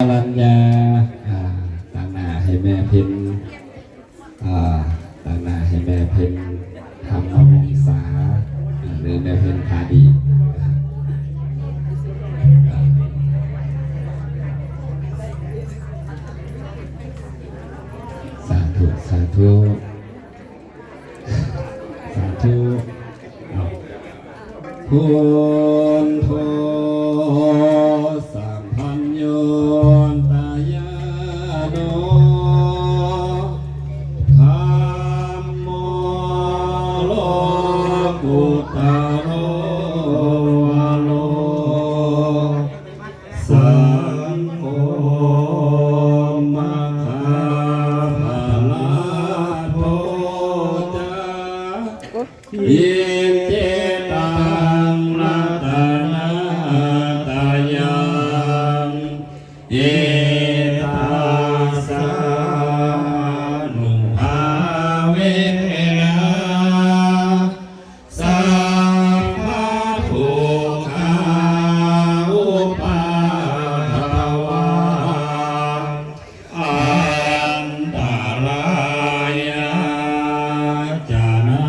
ລັນຍາ ອ່າ ຕາງໜ້າໃຫ້ແມ່ເພັນ ອ່າ ຕາງໜ້າໃຫ້ແມ່ເພັນ ທຳມະວົງສາ ຫຼືແມ່ເພັນພາດີ. ສາທຸ ສາທຸ ສາທຸ. ເອົາ ພຸນໂທ ສັບພັນໂຍ ຕະຍາໂນ ທຳໂມ ໂລກຸດຕະໂລ ວະໂລ ສັງໂຄ ມັກຄະ ພະລາໂທ ຈາ ໂອ້ຍ ອິດທິຕັງ ລັດຕະນະຕະຍັງ ເອຕັດສະ ອານຸພາເວນະ ສັບພະທຸກຂາ ອຸປາທະວາ ອັນຕະລາຍາ ຈະນາ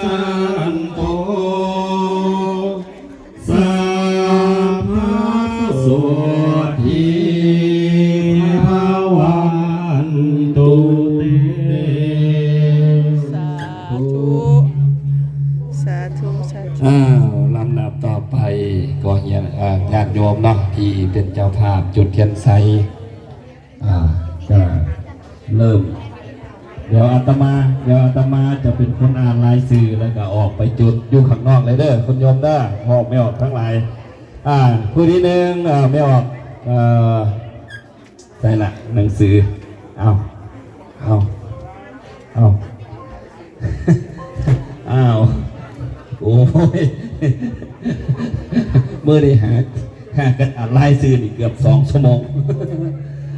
ສັນໂຕ ສັບພະໂສດຖີພະວັນຕຸເຕ. ສາທຸ ສາທຸ ສາທຸ. ອ້າວ ລຳດັບຕໍ່ໄປກໍຍາດ ເອີ ຍາດໂຍມເນາະ ທີ່ເປັນເຈົ້າພາບຈຸດທຽນໄຊ ອ່າ ກະເລີ່ມ ດຽວອາດຕະມາ ດຽວອາດຕະມາຈະເປັນຄົນອ່ານລາຍຊື່ ແລ້ວກະອອກໄປຈຸດຢູ່ຂ້າງນອກເລີຍເດີ ຄຸນໂຍມເດີ ຮອບແມ່ອອກທັງຫຼາຍ. ອ່າ ຜູ້ທີໜຶ່ງ ເອີ ແມ່ອອກ ເອີ ໃສລະໜັງສື? ເອົາ ເອົາ ເອົາ ອ້າວ ໂອ້ຍ ມື້ນີ້ຫາ ຫາກັນອ່ານລາຍຊື່ນີ້ເກືອບສອງຊົ່ວໂມງ.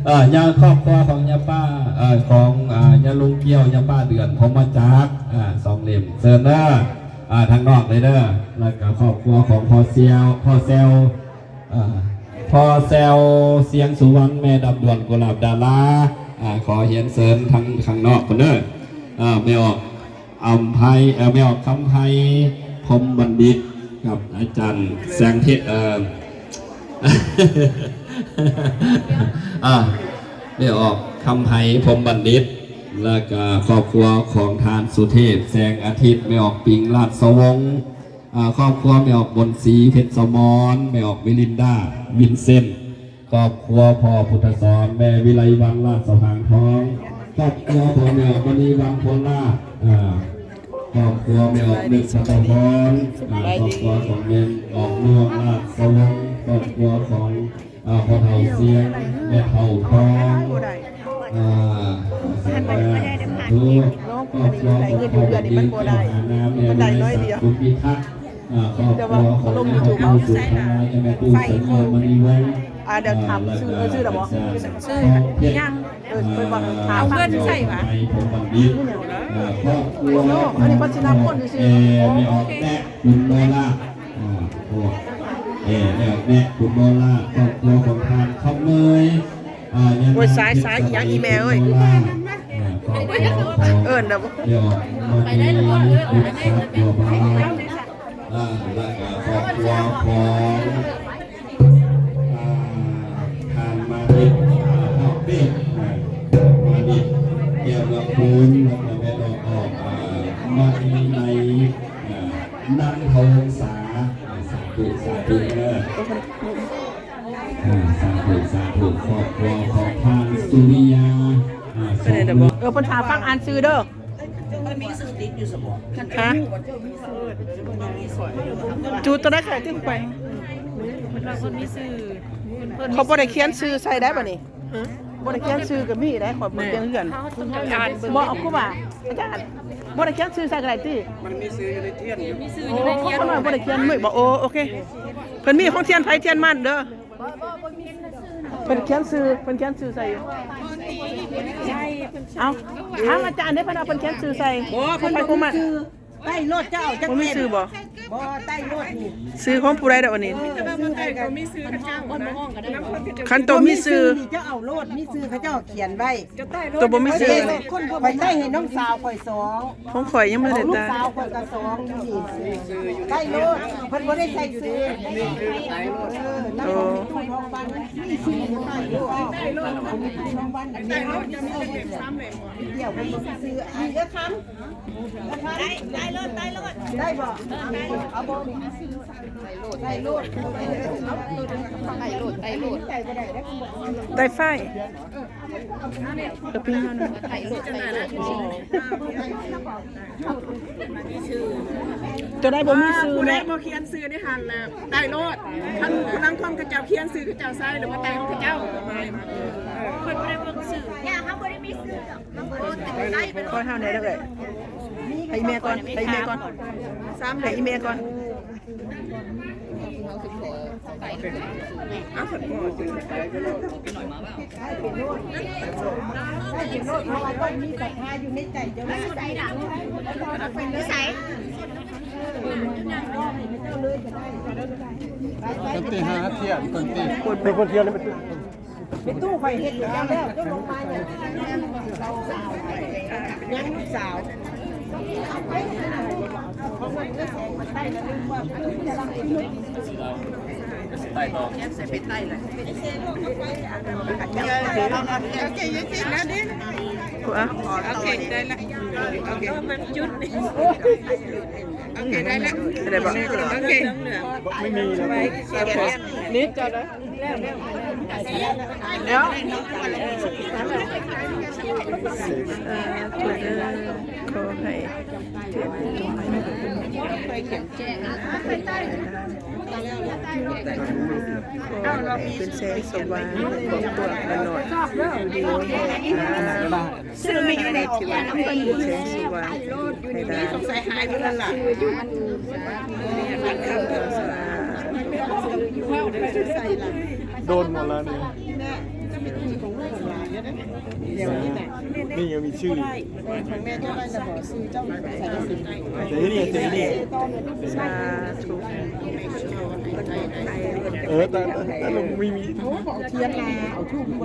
ເອີ ຍາ ຄອບຄົວຂອງຍາປ້າ ເອີ ຂອງ ອ່າ ຍາລຸງກ້ຽວ ຍາປ້າເດືອນ ພົມມະຈັກ ອ່າ ສອງເຫຼັ້ມ ເຊີນເດີ ອ່າ ທາງນອກເລີຍເດີ. ແລ້ວກະຄອບຄົວຂອງພໍ່ແຊວ ພໍ່ແຊວ ອ່າ ພໍ່ແຊວ ສຽງສຸວັນ ແມ່ດຳດວນ ກຸຫຼາບດາລາ ອ່າ ຂໍຮຽນເຊີນທາງຂ້າງນອກພຸ້ນເດີ. ອ່າ ແມ່ອອກ ອຳໄພ ເອີ ແມ່ອອກຄຳໄພ ພົມບັນດິດ ກັບອາຈານແສງເທ ເອີ ອ່າ ແມ່ອອກຄຳໄພ ພົມບັນດິດ ແລ້ວກະຄອບຄົວຂອງທ່ານສຸເທບ ແສງອາທິດ ແມ່ອອກປິງ ລາດສະວົງ ອ່າ ຄອບຄົວແມ່ອອກບົນສີ ເພັດສະໝອນ ແມ່ອອກມິລິນດາ ວິນເຊັນ ຄອບຄົວພໍ່ພຸດທະສອນ ແມ່ວິໄລວັນ ລາດສະຫາງທອງ ຄອບຄົວພໍ່ແມ່ອອກມະນີວັນ ພົນລາດ ອ່າ ຄອບຄົວແມ່ອອກນຶກ ສັດຕະພອນ ອ່າ ຄອບຄົວຂອງແມ່ອອກນວງ ລາດສະຫວັງ ຄອບຄົວຂອງ ອ່າ ພໍ່ເຖົ້າສຽງ ແມ່ເຖົ້າທອງ ອ່າ ສາທຸ ຄອບຄົວຂອງພໍ່ບຸນຍືນ ເຈົ້າຫານາມ ແມ່ວິໄລສັກ ຄຸນພິທັກ ອ່າ ຄອບຄົວຂອງແມ່ຕູ້ສຸດທ້າຍ ແມ່ຕູ້ສັນຍາມະນີວົງ ອ່າ ດຽວຖາມຊື່ ເອີ ຊື່ລະບໍ່? ຊື່ຍັງ ເອີ ເພິ່ນວ່າຖາມ ເອົາເງິນໃສ່ຫວາ? ໄປຜົນບັນດິດ ອ່າ ຄອບຄົວ ໂອ້ ອັນນີ້ເພິ່ນຊິນັບຄົນຊື່ໆ ແມ່ອອກແນະ ຄຸນໂນລາ ອ່າ ພວກ ເອີ ແມ່ອອກແນະ ຄຸນໂນລາ ຄອບຄົວຂອງທ່ານຄຳເມີຍ ອ່າ ຍັງ ໂອ້ຍ ສາຍ ສາຍ ອີ່ຫຍັງອີ່ແມ່ເອີຍ ຄອບຄົວຂອງ ເອີ້ນນະບໍ່ ແມ່ອອກມະນີ ບຸດສັກ ບົວບານ ອ່າ ແລ້ວກະຄອບຄົວຂອງ ອ່າ ທ່ານມານິດ ອ່າ ເພາະເປັນ ອ່າ ມານິດ ແກ້ວລຳພູນ ແລ້ວກະແມ່ດອກອອກ ອ່າ ມະນີໄນ ອ່າ ນັນທະວົງສາ ອ່າ ສາທຸ ສາທຸເດີ ອ່າ ສາທຸ ສາທຸ ຄອບຄົວຂອງທ່ານສຸລິຍາ ອ່າ ເອີ ເພິ່ນຖາມຟັງອ່ານຊື່ເດີ. ມັນມີຊື່ຕິດຢູ່ສະບໍ່? ຮະ? ຈູດຕົວໃດກໍໄດ້ຕິດໄປ. ເພິ່ນວ່າເພິ່ນມີຊື່ ເພິ່ນ ເຂົາບໍ່ໄດ້ຂຽນຊື່ໃສ່ໄດ້ບາດນີ້. ຮະ? ບໍ່ໄດ້ຂຽນຊື່ກໍມີໄດ້ ຂ້ອຍບໍ່ຂຽນເຮືອນ. ເຮົາຕ້ອງໄດ້ອ່ານເບິ່ງ. ບໍ່ ເອົາ ຄູບາອາຈານ ບໍ່ໄດ້ຂຽນຊື່ໃສ່ກໍໄດ້ຕິ? ມັນມີຊື່ຢູ່ໃນທຽນຢູ່. ມີຊື່ຢູ່ໃນທຽນ. ໂອ້ ຄົນນ້ອຍບໍ່ໄດ້ຂຽນມື້ບໍ່? ໂອ້ ໂອເຄ. ເພິ່ນມີຂອງທຽນໃຜທຽນມັນເດີ. ເພິ່ນຂຽນຊື່ ເພິ່ນຂຽນຊື່ໃສ່ຢູ່. ເອົາ ຖາມອາຈານເດ້ ເພິ່ນເອົາເພິ່ນຂຽນຊື່ໃສ່. ບໍ່ ເພິ່ນບໍ່ມີຊື່. ໄປໂລດ ເຈົ້າເອົາຈັກ ບໍ່ມີຊື່ບໍ່? ບໍ່ ໃຕ້ໂລດນີ້ ຊື່ຂອງຜູ້ໃດດອກອັນນີ້? ເອີ ຊື່ໃຜກໍມີຊື່ເຂົາເຈົ້ານະ ຄັນໂຕມີຊື່ນີ້ເຈົ້າເອົາໂລດ ມີຊື່ເຂົາເຈົ້າຂຽນໄວ້ ໂຕບໍ່ມີຊື່ນີ້ ຂ້ອຍໃຕ້ໃຫ້ນ້ອງສາວຂ້ອຍສອງ ຂອງຂ້ອຍຍັງບໍ່ໄດ້ໃຕ້ ນ້ອງສາວຂ້ອຍກໍສອງຢູ່ນີ້ ໃຕ້ໂລດ ເພິ່ນບໍ່ໄດ້ໃສ່ຊື່ ເອີ ນຳຂອງແມ່ຕູ້ທອງວັນ ມີຊື່ໃຕ້ໂລດ ຂອງແມ່ຕູ້ທອງວັນ ອັນນີ້ເຮົາຊິເອົາໄປ ດຽວເພິ່ນບໍ່ມີຊື່ ອັນນີ້ເດີຄຳ ໄດ້ ໄດ້ໂລດ ໄດ້ໂລດ ໄດ້ບໍ່? ເອົາບໍ່? ໄດ້ໂລດ ໄດ້ໂລດ ໄດ້ໂລດ ໄດ້ໂລດ ໄດ້ໄຟ ກະປິງເຮົານະ ໄດ້ໂລດ ໄດ້ໂລດ ຕົວໃດບໍ່ມີຊື່ ຜູ້ໃດບໍ່ຂຽນຊື່ໃນຫັ້ນນະ ໄດ້ໂລດ ຄັນຜູ້ລາງຄົນເຂົາເຈົ້າຂຽນຊື່ເຂົາເຈົ້າໃສ່ ຫຼືວ່າໄດ້ຂອງເຂົາເຈົ້າ ເອີ ຂ້ອຍບໍ່ໄດ້ເບິ່ງຊື່ ເຮົາບໍ່ໄດ້ມີຊື່ດອກ ຂໍເຮົາແດ່ເດີ ໃຫ້ອີ່ແມ່ກ່ອນ ໃຫ້ອີ່ແມ່ກ່ອນ ໃຫ້ອີ່ແມ່ກ່ອນ ເອົາ ຢູ່ໃນໃຈເຈົ້າ ຢູ່ໃສ? ກັນຕິ ຫາທຽນກັນຕິ ເພິ່ນ ເພິ່ນທຽນແລ້ວ ແມ່ຕູ້ຂ້ອຍເຮັດໃຫ້ເຈົ້າແລ້ວ ເຈົ້າລົງມາຫຍັງ? ຍັງລູກສາວ ໂອເຄ ໂອເຄ ແລ້ວເດ້ ໂອເຄ ໄດ້ລະ ໂອເຄ ຈຸດນີ້ ໂອເຄ ໄດ້ລະ ໄດ້ບໍ່? ໂອເຄ ບໍ່ມີແລ້ວ ນິດເຈົ້າເດີ ດຽວ ເອີ ຂໍໃຫ້ເປັນແສງສະຫວ່າງໃຫ້ຄອບຄົວຂ້ານ້ອຍ ຢູ່ດີມີແຮງ ໃຫ້ທີ່ວ່າເປັນແສງສະຫວ່າງໃຫ້ຫຼານ ໂດນໝົດແລ້ວນີ້ ນີ້ຍັງມີຊື່ ສາທຸ ເອີ ແຕ່ ແຕ່ ແຕ່ ມີ ມີ ເອົາທຽນມາ ເອົາທູບ